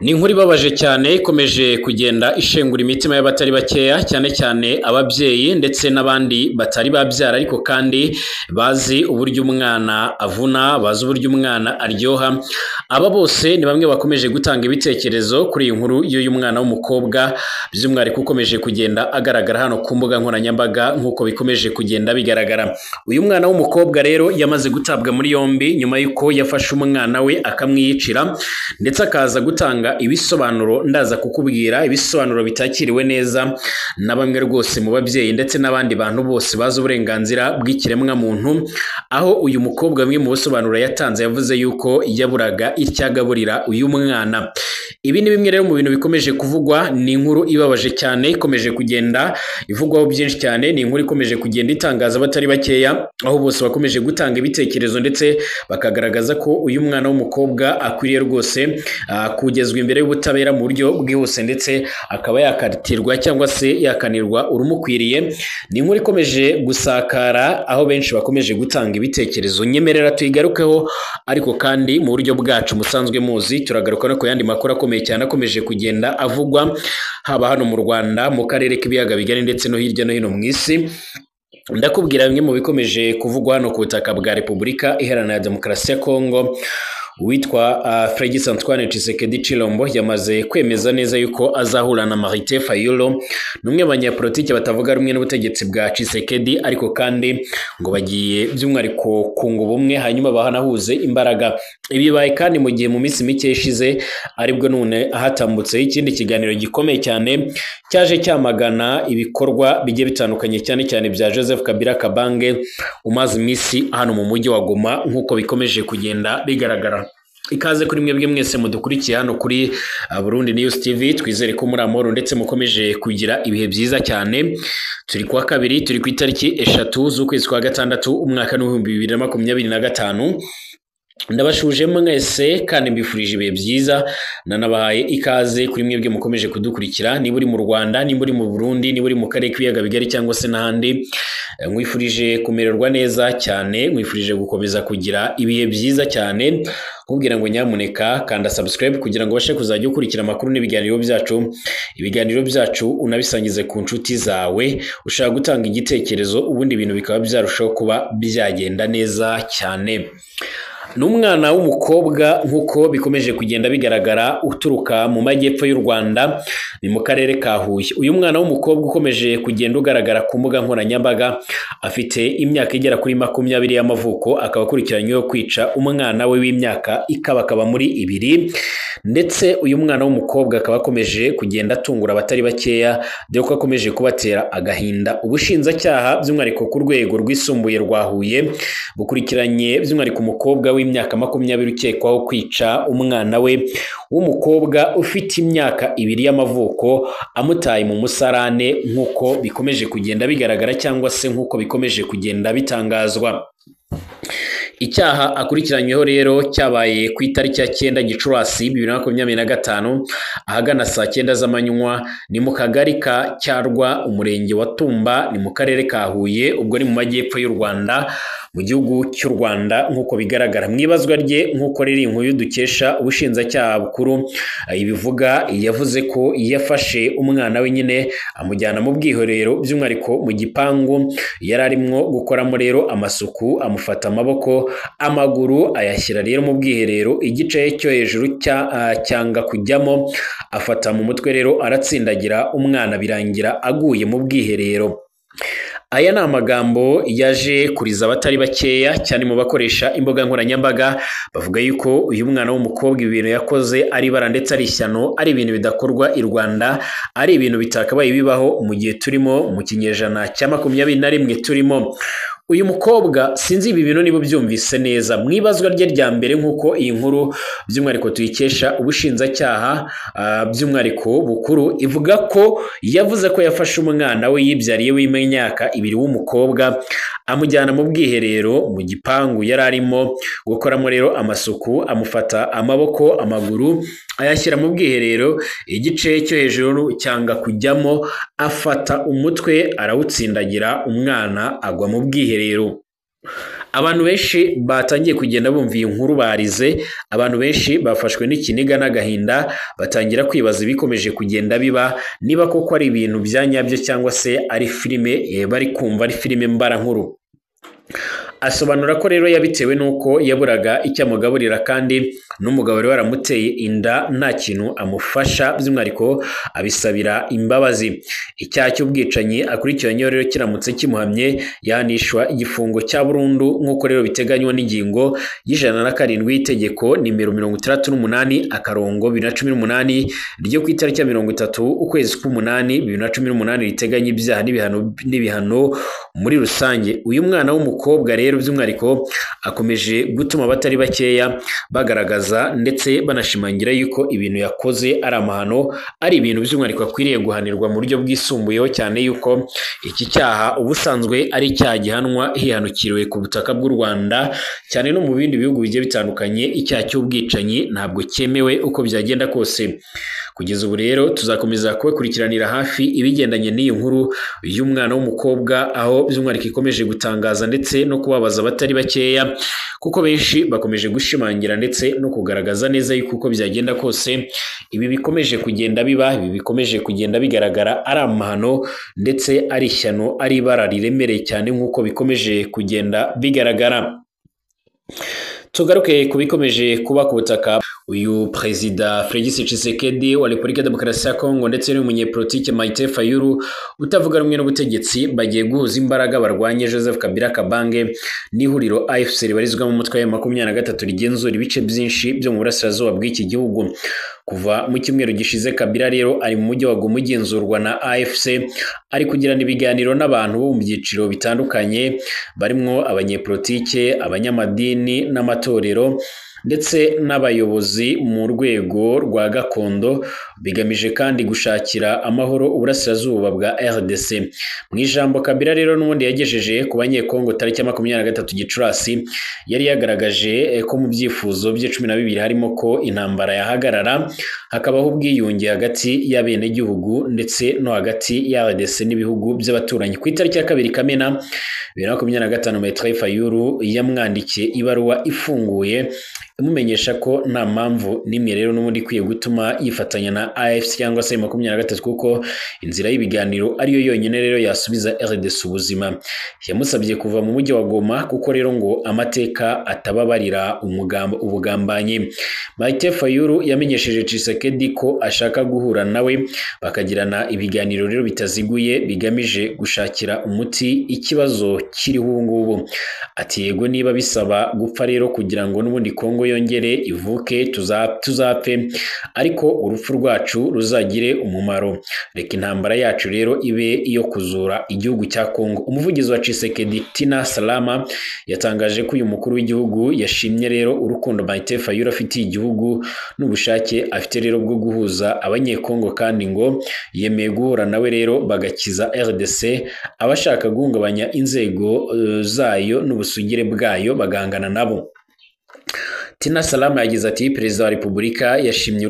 Ni inkuru ibabaje cyane ikomeje kugenda ishengura imitima y'abatari bakeya, cyane cyane ababyeyi ndetse n'abandi batari babyara, ariko kandi bazi uburyo umwana avuna, bazi uburyo umwana aryoha. Aba bose ni bamwe bakomeje gutanga ibitekerezo kuri iyi nkuru y'uyu mwana w'umukobwa, by'umwihariko ukomeje kugenda agaragara hano ku mbuga nkoranyambaga nk'uko bikomeje kugenda bigaragara. Uyu mwana w'umukobwa rero yamaze gutabwa muri yombi nyuma y'uko yafashe umwana we akamwiyicira, ndetse akaza gutanga ibisobanuro. Ndaza kukubwira ibisobanuro bitakiriwe neza na bamwe rwose mu babyeyi ndetse n'abandi bantu bose bazi uburenganzira bw'ikiremwamuntu, aho uyu mukobwa bimwe mu bisobanuro yatanze yavuze yuko yaburaga icyo agaburira uyu mwana. Ibi ni bimwe rero mu bintu bikomeje kuvugwa. Ni inkuru ibabaje cyane ikomeje kugenda ivugwaho byinshi cyane, ni inkuru ikomeje kugenda itangaza abatari bakeya, aho bose bakomeje gutanga ibitekerezo ndetse bakagaragaza ko uyu mwana w'umukobwa akwiriye rwose kugezwa imbere y'ubutabera mu buryo bwihuse, ndetse akaba yakatirwa cyangwa se yakanirwa urumukwiriye. Ni inkuru ikomeje gusakara aho benshi bakomeje gutanga ibitekerezo. Nyemerera tuyigarukeho, ariko kandi mu buryo bwacu musanzwe muzi turagaruka no ku yandi makuru akomeye cyane akomeje kugenda avugwa haba hano mu Rwanda, mu karere k'ibiyaga bigari ndetse no hirya no hino mu isi. Ndakubwira bimwe mu bikomeje kuvugwa hano ku butaka bwa Repubulika Iharanira Demokarasi ya Kongo. Uwitwa Félix Antoine Tshisekedi Tshilombo yamaze kwemeza neza yuko azahura na Martin Fayulu, ni umwe mu banyapolitiki batavuga rumwe n'ubutegetsi bwa Tshisekedi, ariko kandi ngo bagiye by'umwihariko kunga ubumwe hanyuma bahanahuze imbaraga. Ibi bibaye kandi mu gihe mu minsi mike ishize aribwo none hatambutseho ikindi kiganiro gikomeye cyane cyaje cyamagana ibikorwa bigiye bitandukanye, cyane cyane bya Joseph Kabila Kabange umaze iminsi hano mu mujyi wa Goma nk'uko bikomeje kugenda bigaragara. Ikaze kuri mwebwe mwese mudukurikiye hano kuri Burundi News TV, twizere ko muri amahoro ndetse mukomeje kugira ibihe byiza cyane. Turi kuwa kabiri, turi ku itariki 3 z'ukwezi kwa gatandatu umwaka w'2025. Ndabashuje mwese kandi mbifurije ibihe byiza, nanabahaye ikaze kuri mwebwe mukomeje kudukurikira, niba uri mu Rwanda, niba uri mu Burundi, niba uri mu karere k'ibiyaga bigari cyangwa se n'ahandi. Nkwifurije kumererwa neza cyane, nkwifurije gukomeza kugira ibihe byiza cyane. Nkubwira ngo nyamuneka kanda subscribe kugira ngo ubashe kuzajya ukurikira amakuru n'ibiganiro byacu. Ibiganiro byacu unabisangize ku nshuti zawe, ushaka gutanga igitekerezo, ubundi ibintu bikaba byarushaho kuba byagenda neza cyane. Ni umwana w'umukobwa nk'uko bikomeje kugenda bigaragara uturuka mu majyepfo y'u Rwanda, ni mu karere ka Huye. Uyu mwana w'umukobwa ukomeje kugenda ugaragara ku mbuga nkoranyambaga afite imyaka igera kuri 20 y'amavuko, akaba akurikiranyweho kwica umwana we w'imyaka ikabakaba muri 2, ndetse uyu mwana w'umukobwa akaba akomeje kugenda atungura abatari bakeya, dore ko akomeje kubatera agahinda. Ubushinjacyaha by'umwihariko ku rwego rwisumbuye rwa Huye bukurikiranye by'umwihariko umukobwa w'imyaka 20 ukekwaho kwica umwana we w'umukobwa ufite imyaka 2 y'amavuko, amutaye mu musarane nk'uko bikomeje kugenda bigaragara cyangwa se nk'uko bikomeje kugenda bitangazwa. Icyaha akurikiranyweho rero cyabaye ku itariki ya 9 Gicurasi 2025 ahagana saa 9 z'amanywa, ni mu kagari ka Cyarwa, umurenge wa Tumba, ni mu karere ka Huye, ubwo ni mu majyepfo y'u Rwanda, mu gihugu cy'u Rwanda nk'uko bigaragara. Mu ibazwa rye nk'uko riri inkuru dukesha ubushinjacyaha bukuru ibivuga, yavuze ko yafashe umwana we nyine amujyana mu bwiherero, by'umwihariko mu gipangu yari arimwo gukoramo rero amasuku, amufata amaboko amaguru ayashyira rero mu bwiherero, igice cyo hejuru cyanga kujyamo, afata mu mutwe rero aratsindagira umwana birangira aguye mu bwiherero. Aya ni amagambo yaje kuriza abatari bakeya cyane mu bakoresha imbuga nkoranyambaga, bavuga yuko uyu mwana w'umukobwa ibintu yakoze ari ibara ndetse ari ishyano, ari ibintu bidakorwa i Rwanda, ari ibintu bitakabaye bibaho mu gihe turimo mu kinyejana cya 21 turimo. Uyu mukobwa sinzi ibi bintu niba byumvise neza. Mu ibazwa rye rya mbere nk'uko iyi nkuru by'umwihariko tuyikesha ubushinjacyaha by'umwihariko bukuru, ivuga ko yavuze ko yafashe umwana we yibyariye w'imyaka 2 w'umukobwa amujyana mu bwiherero mu gipangu yari arimo gukoramo rero amasuku, amufata amaboko amaguru ayashyira mu bwiherero, igice cyo hejuru cyanga kujyamo, afata umutwe arawutsindagira, umwana agwa mu bwiherero. Abantu benshi batangiye kugenda bumva iyi nkuru barize, abantu benshi bafashwe n'ikiniga n'agahinda, batangira kwibaza ibikomeje kugenda biba, niba koko ari ibintu bya nyabyo cyangwa se ari filime bari kumva, ari filime mbarankuru. Asobanura ko rero yabitewe n'uko yaburaga icyo amugaburira kandi n'umugabo wari waramuteye inda nta kintu amufasha, by'umwihariko abisabira imbabazi. Icyaha cy'ubwicanyi akurikiranyweho rero kiramutse kimuhamye yahanishwa igifungo cya burundu nk'uko rero biteganywa n'ingingo y'107 y'itegeko nimero 68 akarongo 2018 ryo ku itariki ya 30 ukwezi k'umunani 2018 riteganya ibyaha n'ibihano muri rusange. Uyu mwana w'umukobwa rero by'umwihariko akomeje gutuma abatari bakeya bagaragaza ndetse banashimangira yuko ibintu yakoze ari amahano, ari ibintu by'umwihariko akwiriye guhanirwa mu buryo bwisumbuyeho, cyane yuko iki cyaha ubusanzwe ari icyaha gihanwa hihanukiriwe ku butaka bw'u Rwanda, cyane no mu bindi bihugu bigiye bitandukanye. Icyaha cy'ubwicanyi ntabwo cyemewe uko byagenda kose. Kugeza ubu rero tuzakomeza kubakurikiranira hafi ibigendanye n'iyi nkuru y'umwana w'umukobwa, aho by'umwihariko ikomeje gutangaza ndetse no kubabaza abatari bakeya, kuko benshi bakomeje gushimangira ndetse no kugaragaza neza yuko uko byagenda kose ibi bikomeje kugenda biba, ibi bikomeje kugenda bigaragara ari amahano ndetse ari ishyano, ari ibara riremereye cyane nk'uko bikomeje kugenda bigaragara. Tugaruke ku bikomeje kuba ku butaka. Uyu Perezida Félix Tshisekedi wa Repubulika ya Demokarasi ya Kongo ndetse n'umunyepolitike Martin Fayulu utavuga rumwe n'ubutegetsi bagiye guhuza imbaraga barwanye Joseph Kabila Kabange n'ihuriro AFC ribarizwa mu mutwe wa 23 rigenzura ibice byinshi byo mu burasirazuba bw'iki gihugu. Kuva mu cyumweru gishize Kabila rero ari mu mujyi wa Goma ugenzurwa na AFC, ari kugirana ibiganiro n'abantu bo mu byiciro bitandukanye barimo abanyepolitike, abanyamadini n'amatorero ndetse n'abayobozi mu rwego rwa gakondo, bigamije kandi gushakira amahoro uburasirazuba bwa RDC. Mu ijambo Kabila rero n'ubundi yagejeje ku banyekongo tariki ya 23 Gicurasi, yari yagaragaje ko mu byifuzo bye 12 harimo ko intambara yahagarara, hakabaho ubwiyunge hagati y'abenegihugu ndetse no hagati ya RDC n'ibihugu by'abaturanyi. Ku itariki ya 2 Kamena 2025 Martin Fayulu yamwandikiye ibaruwa ifunguye imumenyesha ko nta mpamvu n'imwe rero n'ubundi ikwiye gutuma yifatanya na AFC cyangwa se 23, kuko inzira y'ibiganiro ariyo yonyine rero yasubiza RDC ubuzima. Yamusabye kuva mu mujyi wa Goma kuko rero ngo amateka atababarira ubugambanyi. Martin Fayulu yamenyesheje Tshisekedi ko ashaka guhura nawe bakagirana ibiganiro rero bitaziguye bigamije gushakira umuti ikibazo kiriho ubu ngubu. Ati yego niba bisaba gupfa rero kugira ngo n'ubundi Kongo yongere ivuke tuzapfe, ariko urupfu rwacu ruzagire umumaro. Reka intambara yacu rero ibe iyo kuzura igihugu cya Kongo. Umuvugizi wa Tshisekedi Tina Salama yatangaje ko uyu mukuru w'igihugu yashimye rero urukundo Martin Fayulu afitiye igihugu n'ubushake afite rero bwo guhuza abanyekongo, kandi ngo yemeye guhura nawe rero bagakiza RDC abashaka guhungabanya inzego zayo n'ubusugire bwayo bagangana nabo. Tina Salama yagize ati Perezida wa Repubulika yashimye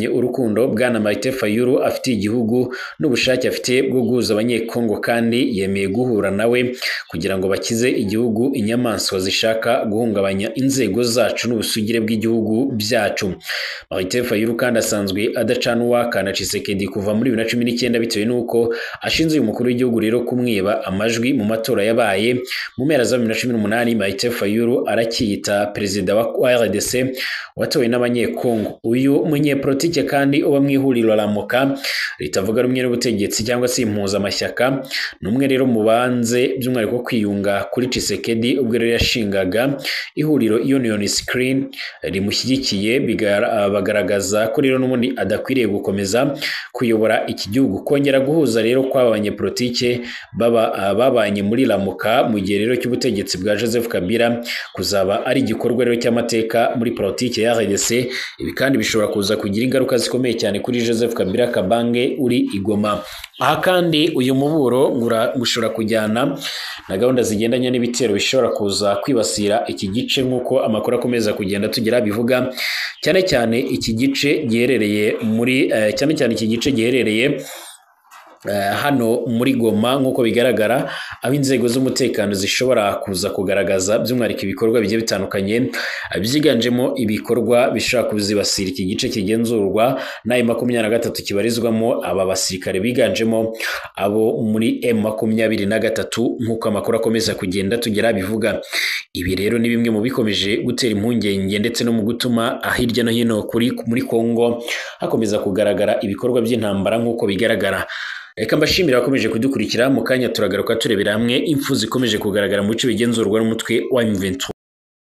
urukundo Bwana Martin Fayulu afitiye igihugu n'ubushake afite bwo guhuza abanyekongo, kandi yemeye guhura nawe kugira ngo bakize igihugu inyamaswa zishaka guhungabanya inzego zacu n'ubusugire bw'igihugu byacu. Martin Fayulu kandi asanzwe adacana uwaka na Tshisekedi kuva muri 2019 bitewe n'uko ashinze uyu mukuru w'igihugu rero kumwiba amajwi mu matora yabaye mu mpera za 2018. Martin Fayulu arakiyita perezida wa RDC watowe n'abanyekongo. Uyu munyepolitike kandi uba mu ihuriro Ramuka ritavuga rumwe n'ubutegetsi cyangwa se impuzamashyaka, ni umwe rero mu banze by'umwihariko kwiyunga kuri Tshisekedi ubwo rero yashingaga ihuriro Union Screen rimushyigikiye, bagaragaza ko rero n'ubundi adakwiriye gukomeza kuyobora iki gihugu. Kongera guhuza rero kw'aba banyepolitike babanye muri Ramuka mu gihe rero cy'ubutegetsi bwa Joseph Kabila kuzaba ari igikorwa rero cy'amateka muri politike ya RDC. Ibi kandi bishobora kuza kugira ingaruka zikomeye cyane kuri Joseph Kabila Kabange uri i Goma. Aha kandi uyu muburo ushobora kujyana na gahunda zigendanye n'ibitero bishobora kuza kwibasira iki gice nk'uko amakuru akomeza kugenda tugira bivuga, cyane cyane iki gice giherereye muri cyane cyane iki gice giherereye Hano muri Goma nk'uko bigaragara, aho inzego z'umutekano zishobora kuza kugaragaza by'umwihariko ibikorwa bigiye bitandukanye byiganjemo ibikorwa bishobora kuzibasira iki gice kigenzurwa na M23 kibarizwamo aba basirikare biganjemo abo muri M23 nk'uko amakuru akomeza kugenda tugera bivuga. Ibi rero ni bimwe mu bikomeje gutera impungenge ndetse no mu gutuma hirya no hino muri Kongo hakomeza kugaragara ibikorwa by'intambara nk'uko bigaragara. Reka mbashimira abakomeje kudukurikira, mu kanya turagaruka turebera hamwe impfu zikomeje kugaragara mu bice bigenzurwa n'umutwe wa M23.